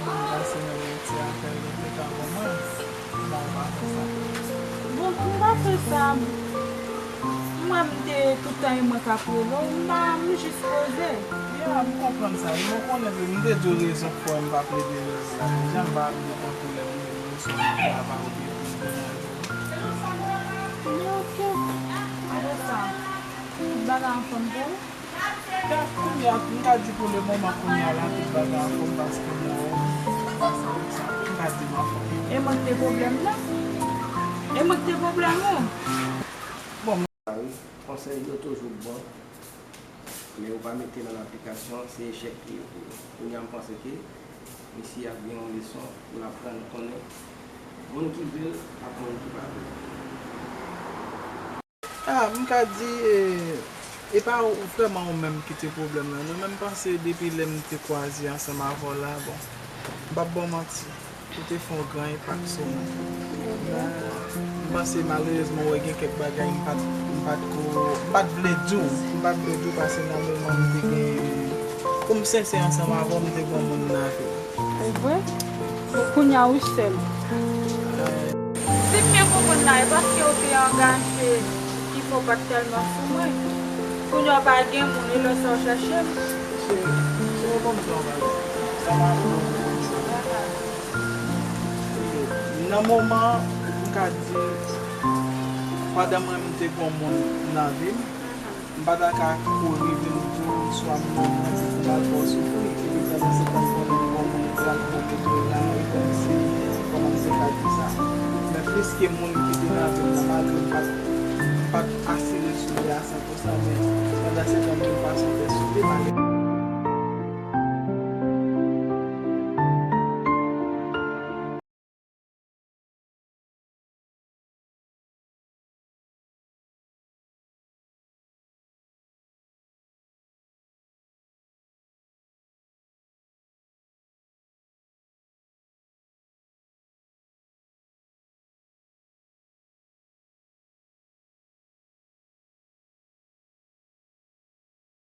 Bon, m pase nan yon ti apèl, ou te ka ban mwen. Bon, m pa fè sa. M wè m te tout tan e mwen k ap rele w, m pa, m jis poze. Ya, m konprann sa. E mwen konnen vre, m te di w rezon k fè m pa plede rele w la. Deja m pa vle pran pwoblèm rele w sou travay oubyen pou m deranje w. Men oke. Apre sa, tout bagay anfòm pou ou? Ya, kounye a, m ka di pou le moman, kounye a la, tout bagay anfòm paske m wè w, m pase avèk sa. M ka di m anfòm. E mwen k te pwoblèm nan? E mwen k te pwoblèm ou? Bon, m Wi, konsèy yo toujou bon, men ou pa mete l an aplikasyon, se echèk li ye pou ou. Kounye a, m panse ke misye ap gen yon leson pou l aprann konnen moun ki vle l ak moun ki pa vle l. Ah, m ka di, e, e pa ou, vrèman ou menm ki te pwoblèm nan, non, men m panse depi lè m te kwaze ansanm avè w la, bon, m p ap ba w manti. Ou te fè yon gran enpak sou mwen. Men, m panse malerezman, w wè gen kèk bagay m pa t, m pa t ko, m pa t vle di w. M pa t vle di w paske nan moman m te gen, pou m sensè ansanm avè w, m te gen yon moun nan vi m. Se vre? Men kounye a ou sèl. Si m byen konprann la, e paske w te angaje ki fè w pa t tèlman sou mwen. Kounye a w pa gen moun, e lè sa w chache m. Cheri, cheri, ban m di w yon bagay. Sa pa bon pou mwen sa. Nan moman, m ka di, pandan mwen, m te gen yon moun nan vi m, m pa ta ka kouri vin di w, swa m nan yon moun pou m al fè w soufri, epi pandan se tan m konnen m gen yon moun m pral pran pou m al rekonsi, kòman m te ka di sa. Men pliske moun ki te nan vi m nan, malgre m pa t, m pa t asire sou li a san pou san, men pandan se tan m gen fason fè sou li, malgre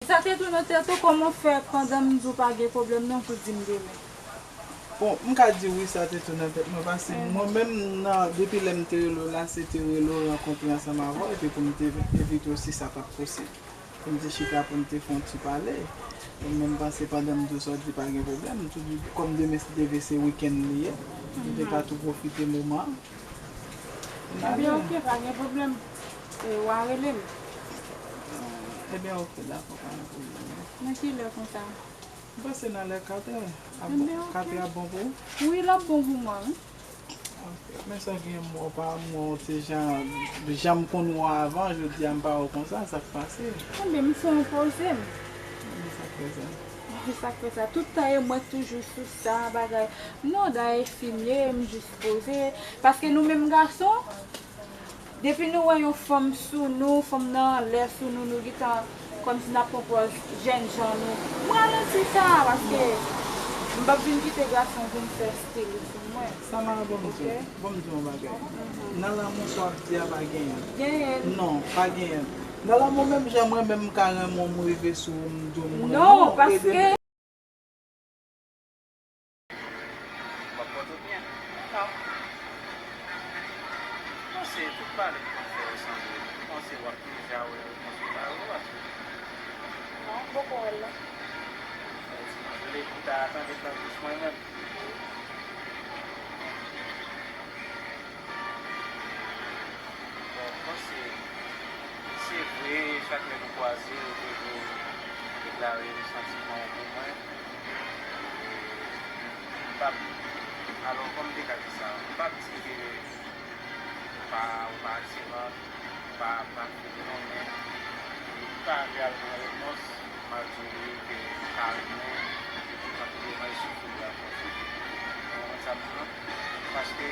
Sa te tou nan tèt ou, kòman w fè pandan m di w pa gen pwoblèm nan, w tou di m demen? Bon, m ka di wi, sa te tou nan tèt mwen, paske mwen menm, nan, depi lè m te rele w la, se te rele w rankontre ansanm avè w, epi pou m te envite w si sa t ap posib. Pou m te chita, pou m te fè yon ti pale. E men m panse pandan m di w sa, w di pa gen pwoblèm. M tou di, kòm demen se te vle se wikenn li ye, m te ka tou pwofite moman an. Ebyen, oke, pa gen pwoblèm. E w a rele m. Ebyen, oke, dakò, pa gen pwoblèm. Nan ki lè konsa? M panse nan lè kat è. Ebyen, oke. Kat è ap bon pou ou? Wi, l ap bon pou mwen, wi. Ok. Men sa gen mò pa mò, se jan, jan m konn wè w avan, jodi a m pa wè w konsa, sa k pase? Ebyen, m fè yon poze m. Men sa k fè sa? Men sa k fè sa? Tout tan e mwen k toujou sou sa, bagay. Non, dayè enfimye, m jis poze. Paske nou menm gason, depi nou wè yon fanm sou nou, fanm nan anlè sou nou, nou gentan kòmsi n ap pran pòz jènjan nou. M ralanti sa, paske m p ap vin kite gason vin fè stil li sou mwen. Samara, ban m di w, ban m di w yon bagay. Nan lanmou, sa w ap di a pa genyen l. Genyen l. Non, pa genyen l. Nan lanmou, menm jan mwen menm m ka renmen w, m rive sou ou, m di w m renmen w. Non, paske. W ap pòtopyens? Non. M panse tout pale m konn fè yo sanble. M panse w ap deja wè repons ou ta yo, paske. Non, m poko wè l la. Sa vle di, m vle pou ta tande l nan bouch mwen menm. Bon, m panse, se vre, chak lè nou kwaze, ou toujou deklare santiman w pou mwen. E m p ap, Alò, kòm m te ka di sa, m p ap di ke ou pa, ou pa attiran, ou pa, pa fè non, men ou ta vle al pran repons, m ap di w wi ke m ta renmen, epi m ap renmen soufri pou al pran soufri. Ou konprann sa m di w lan? Paske,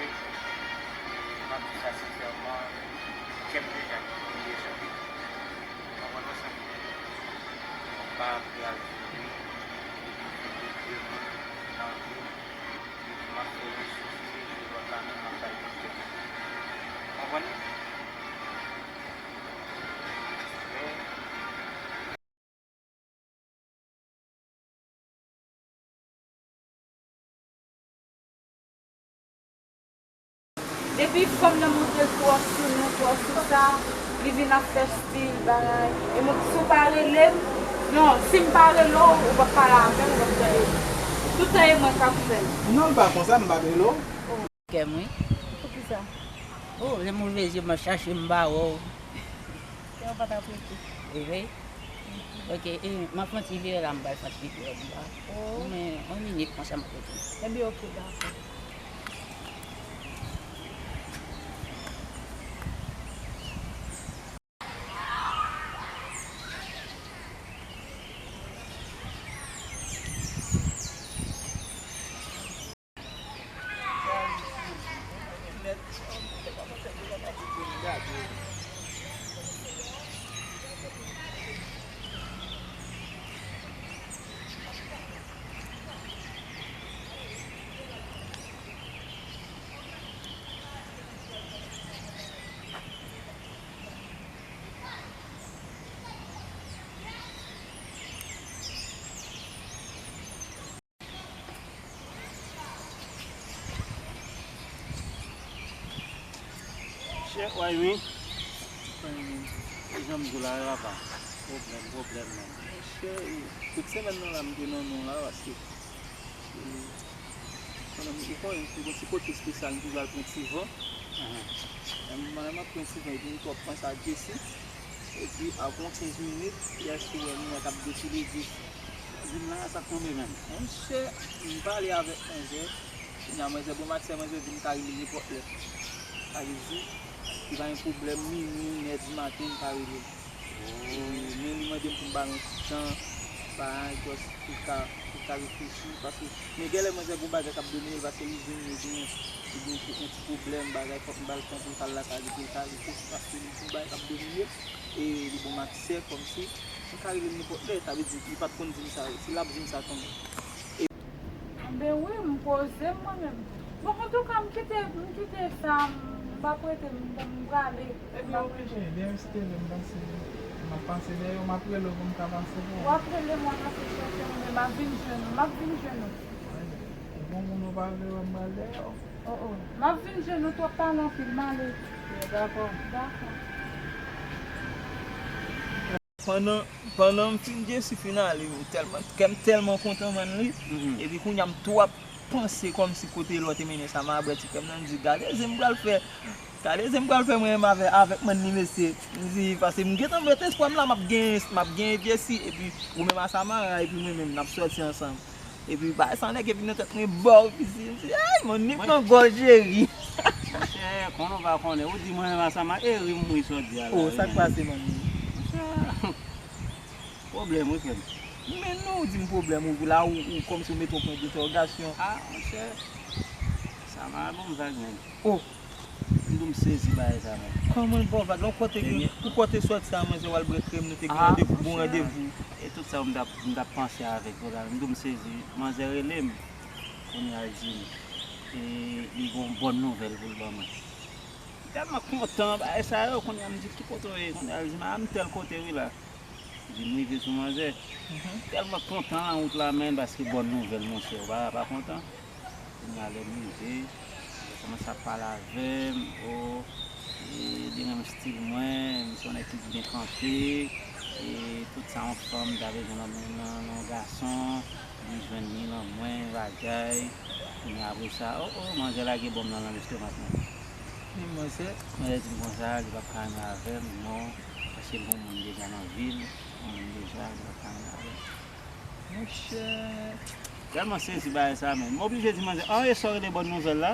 m ap di w sa sensèman, kè m deja, m deja. Ou konprann sa m di w? M pa vle al jere, epi fè de moun nan vi m. Epi m ap fè youn soufri, epi lòt la menm m ap bay pwoblèm. Konprann? Men, Depi fanm nan montre l twò sou nou, twò sou sa, li vin ap fè stil bagay. E mwen, si w pa rele m, non, si m pa rele w, ou p ap pale avè m, ou p ap fè anyen. Tout tan e mwen k ap fè l. Non, l pa konsa, m pa t rele w. Kè m, wi. Poukisa? Oh, lè m ouvè je m ap chache m pa wè w. Kè w pa t ap rete. E vre? Ok, e, m ap fè yon ti vire la, m pral fè yon ti vire la. Oh. Men, yon minit konsa m ap rete. Ebyen, ok, dakò. Chè, way wi. E jan m di w la, papa. Pwoblèm, pwoblèm, man. Chè, tout semèn nan la, m te nan non la, paske, e, Mwen menm, ou konnen, m te gon ti kote espesyal, m toujou al pran ti van. Lè m, lè m ap pran ti van, epi m twò panse a Jessie. Epi, apre yon kenz minit, yè sou wè m wè k ap defile Jessie. Vin la, sa k tonbe menm? Monchè, m pale avèk manzè. Kounya, manzè bon m aksè, manzè di m ka rele l nenpòt lè. Sa vle di, li pa gen pwoblèm, minwi, inè di maten, m ka rele l. E, men li mande m pou m ba l yon ti tan, bagay, just pou l ka, pou l ka reflechi, paske, men genlè manzè gon bagay k ap domine l, paske li jwenn, li gen, li gen yon ti pwoblèm, bagay, fòk m ba l tan pou l ka al lakay li, pou l ka reflechi, paske li gon bagay k ap domine l, e li ban m aksè, kòmsi, m ka rele l nenpòt lè, sa vle di, li pa t konn di m sa, si l ap di m sa kanmenm. Anben wi, m poze m mwen menm. Bon, antouka, m kite, m kite sa, m p ap rete, m, m prale. Ebyen, oblije, dèyè se te lè m pase, m ap pase dèyè w, m ap rele w pou m ka pase pou w. W ap rele m, w ap ap chèche m, men m ap vin jwenn ou, m ap vin jwenn ou. Ou bon moun ou pa vle wè m pral dèyè w. Oh, oh. M ap vin jwenn ou, twòp pale anpil, m ale. Dakò. Dakò. Pandan, pandan m fin Jessie fin ale, m tèlman, kè m tèlman kontan man li. Epi kounya m tou ap panse kòmsi kote lò te mennen Samara, brè ti kè m nan, m di, gade zen m pral fè, gade zen m pral fè mwen menm avè, avèk man li mesye. M di, paske m gentan met espwa m la, m ap gen, m ap gen Jessie, epi ou menm a Samara, epi mwen menm, n ap sòti ansanm. Epi bagay sa nèg epi nan tèt mwen bò pisi. M di, ay, mwen ni pran gòl Jeri. Monchè, konnen w pa konnen. Ou di mwen menm a Samara, e ri m ri sa w di a la. Oh, sa k pase, man? Monchè, pwoblèm wi, frè m. Men non, ou di m pwoblèm, ou la, ou, ou kòmsi ou mete yon pwen dentèwogasyon. Ah, monchè, Samara ban m vag, menm. Oh. M di w m sezi bagay sa menm. Kòman l ba w vag la? Ou kote gen, ou kote sòti a manzè w al bwè krèm, nou te gen randevou, bon randevou. E tout sa m t ap, m t ap panse avèk yo la. M di w m sezi. Manzè rele m. Kounye a l di m, e, li gen yon bòn nouvèl pou l ban mwen. M tèlman kontan bagay sa yo, kounye a m di ki kote w ye? Kounye a l di m, a, m tèl kote wi la. Epi m rive sou manzè. M tèlman kontan nan wout la, menn, paske bòn nouvèl, monchè, ou pa, pa kontan. Kounye a lè m rive, li kòmanse ap pale avè m, o, e, li renmen stil mwen, m se yon nèg ki byen kanpe, e, tout sa yon fanm ta bezwen nan, nan, nan yon gason, li jwenn li nan mwen, bagay. Kounye a apre sa, o, o, manzè lage bòn nan nan lestomak mwen. Men manzè, manzè di m konsa, li p ap ka renmen avè m, non. Paske l gen yon moun deja nan vi l, yon moun deja, li p ap ka renmen avè l. Monchè, Tèlman sezi bagay sa menm. M oblije di manzè, an e sa w rele bòn nouvèl la?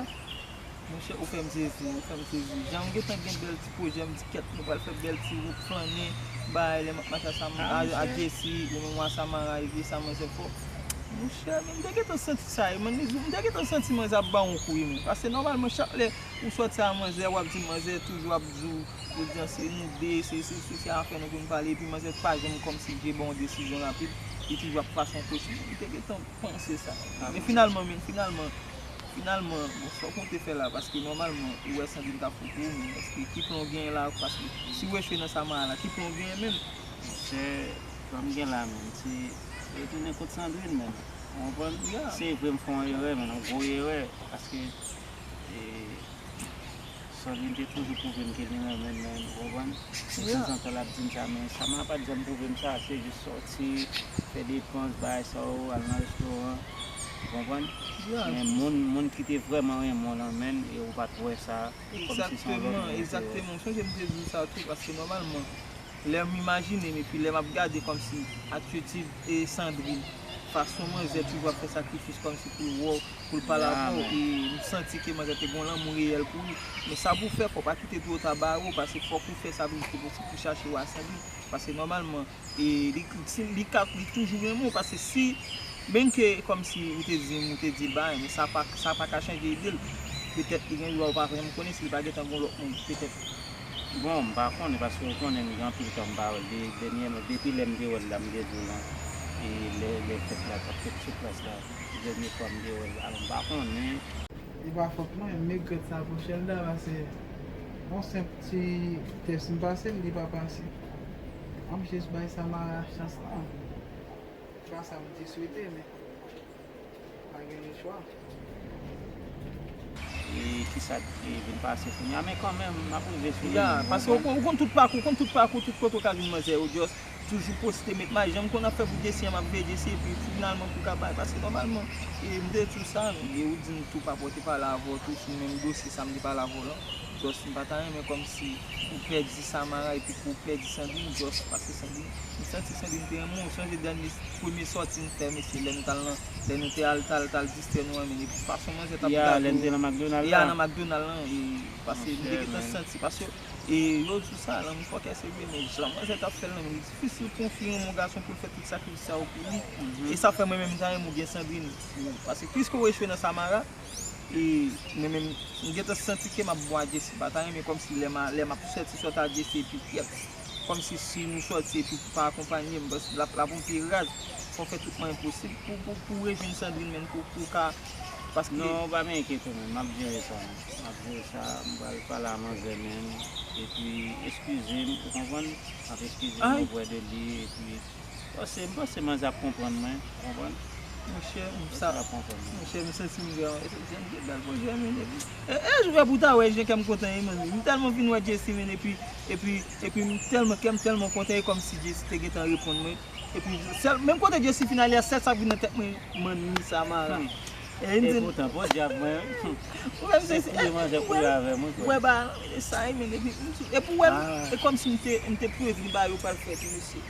Monchè, ou fè m sezi, ou fè m sezi. Jan m gentan gen bèl ti pwojè, m di kèt, nou pral fè bèl ti wout flannen, bay, lè m ap mache a, a Jesi, ou menm w a Samara, epi sa manzè fò. Monchè, men m te gentan santi sa, wi, man, m te gentan santi manzè ap ba w yon kou, wi, men. Paske nòmalman, chak lè ou sòti a manzè, w ap di manzè toujou ap di w, yo di se nou de, se, se, se, se afè nou pou n pale, epi manzè pa janm kòmsi vle ba w yon desizyon rapid, li toujou ap pase yon kòch, men m te gentan panse sa. Men finalman, men finalman, finalman, bon, fòk ou te fè la, paske nòmalman, ou wè Sandrine t ap fout ou, men èske ki plan w genyen la, paske si w echwe nan Samara la, ki plan w genyen menm? Monchè, plan m gen la menm, se retounen kot Sandrine menm, ou konprann? Se vre m fè yon erè, men yon gwo erè, paske, e, Sandrine te toujou pwouve m ke li renmen m, men, ou konprann? Tanzantan l ap di m sa, men Samara pa t janm pwouve m sa, se jis sòti, fè depans, bagay sa yo, al nan restoran, ou konprann? Men moun, moun ki te vrèman renmen w lan, men, e ou pa t wè sa, kòmsi se yon lòt moun ou te wè. Egzakteman, egzakteman. Ou sonje m te di w sa tou, paske nòmalman, lè m imajine m epi lè m ap gade kòmsi atitid e Sandrine, fason manzè toujou ap fè sakrifis kòmsi pou l wè w, pou l pale avè w, e m santi ke manzè te gen yon lanmou reyèl pou ou. Men sa pou w fè, fò w pa kite dlo ta bare w, paske fòk ou fè sa pou, pou, pou chache wè Sandrine. Paske nòmalman, e li, si, li ka, li toujou renmen w, paske si, menmke kòmsi ou te di m, ou te di l bagay, men sa pa, sa pa ka chanje ide l. Petèt li gen dwa ou pa janm konnen si li pa gentan gen yon lòt moun, petèt. Bon, m pa konnen, paske ou konnen m gen anpil tan m pa wè l. De, dènyèman, depi lè m te wè l la, m te di w lan, e lè, lè fèt la t ap fèt sou plas la, dènye fwa m te wè l, alò m pa konnen. E pa fòt mwen, m regrèt sa Pochèlda, paske yon senp ti tès m pase, m li pa pase. M ap jis bay Samara chans lan. Se pa sa m te swete, men pa gen lechwa. E kisa k vin pase kounye a, men kanmenm, m ap rive sou li. Ya, paske ou konn, ou konn tout pakou, ou konn tout pakou, tout kote ou ka jwenn manzè yo, just toujou poste, met may, jan m konn ap fè pou Jessie an, m ap veye Jessie, epi finalman pou ka bay, paske nòmalman, e m te di w sa, e ou di m tou pa pòte pale avè w tou sou menm dosye sa m te pale avè w lan. Just m pa ta renmen kòmsi ou pèdi Samara epi pou w pèdi Sandrine, just paske Sandrine, m santi Sandrine te renmen w. Ou sonje dènye, premye sòti n fè, mesye, lè nou t al nan, lè nou te al, t al, t al distrè nou an, men epi fason manzè t ap gade w. Ya, lè n te nan McDonald la. Ya, nan McDonald lan, e, paske m te gentan santi, paske, e, yo di w sa, lanmou fòkè se vre, men jan manzè t ap fè l lan, men li difisil pou yon fi renmen yon gason pou l fè tout sakrifis sa yo pou li. E sa fè mwen menm m ta renmen w gen Sandrine, paske piske w echwe nan Samara, E mwen menm, m gentan santi ke m ap bon a Jessie. M pa ta renmen kòmsi lè m a, lè m ap sòti sòt a Jessie epi pyèp. Kòmsi si nou sòti epi pou pa akonpanye m, paske l ap, l ap yon pye raz. Fò w fè tout mwayen posib pou, pou, pou w rejwenn Sandrine, menm pou, pou w ka, paske. Non, ou pa menm enkyete w menm, m ap jere sa menm. M ap jere sa, m pral pale a manzè menm. Epi, eskize m, ou konprann? M ap eskize m oprè de li, epi. M panse, m panse manzè ap konprann mwen, ou konprann? Monchè, m sa, monchè, m santi m vrèman, e, jan de bèl pwojè, men, epi, e, e, jwè pou ta wè jan kè m kontan ye, men, m tèlman vin wè Jessie, men, epi, epi, epi, m tèlman, kè m tèlman kontan, e kòmsi Jessie te gentan reponn mwen, epi, sèl, menm kote Jessie fin ale a, sèl sa k vin nan tèt mwen, man, ni sa, maran. E poutan, podyab mwen, se kouri manzè kouri avè m, wi, frè. Wè, ba, e sa, e, men, epi, epi, wè, e kòmsi m te, m te prevni, ba, yo pral fè tou, mesye.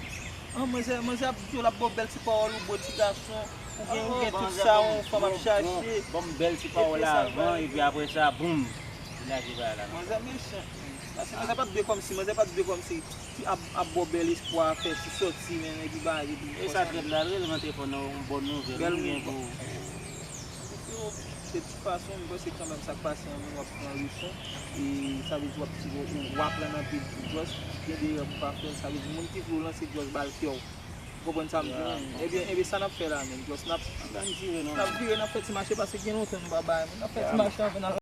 An, manzè, manzè ap di w l ap ba w bèl ti pawòl, ou bo ti gason, ou gen, ou gen tout sa yon fanm ap chache. Ban m bèl ti pawòl la avan, epi apre sa, boum, li lage bagay la nan. Manzè mechan. Paske manzè pa t dwe kòmsi, manzè pa t dwe kòmsi ap, ap ba w bèl espwa, fè ti sòti, men, epi bagay, epi. E sa trèt la, l rele m an telefòn, yon bòn nouvèl, m gen pou ou. Se tout fason, m panse kanmenm sa k pase an nou, w ap pran leson. E sa vle di w ap tire, w aprann anpil tou. Just gen de erè pou w pa fè. Sa vle di moun ki vle w lanse just ba l kè w. Ou konprann sa m di w? Ebyen, ebyen sa n ap fè la menm. Just n ap, n ap vire, n ap fè ti mache paske gen lontan nou pa bay. N ap fè ti mache anvan n al.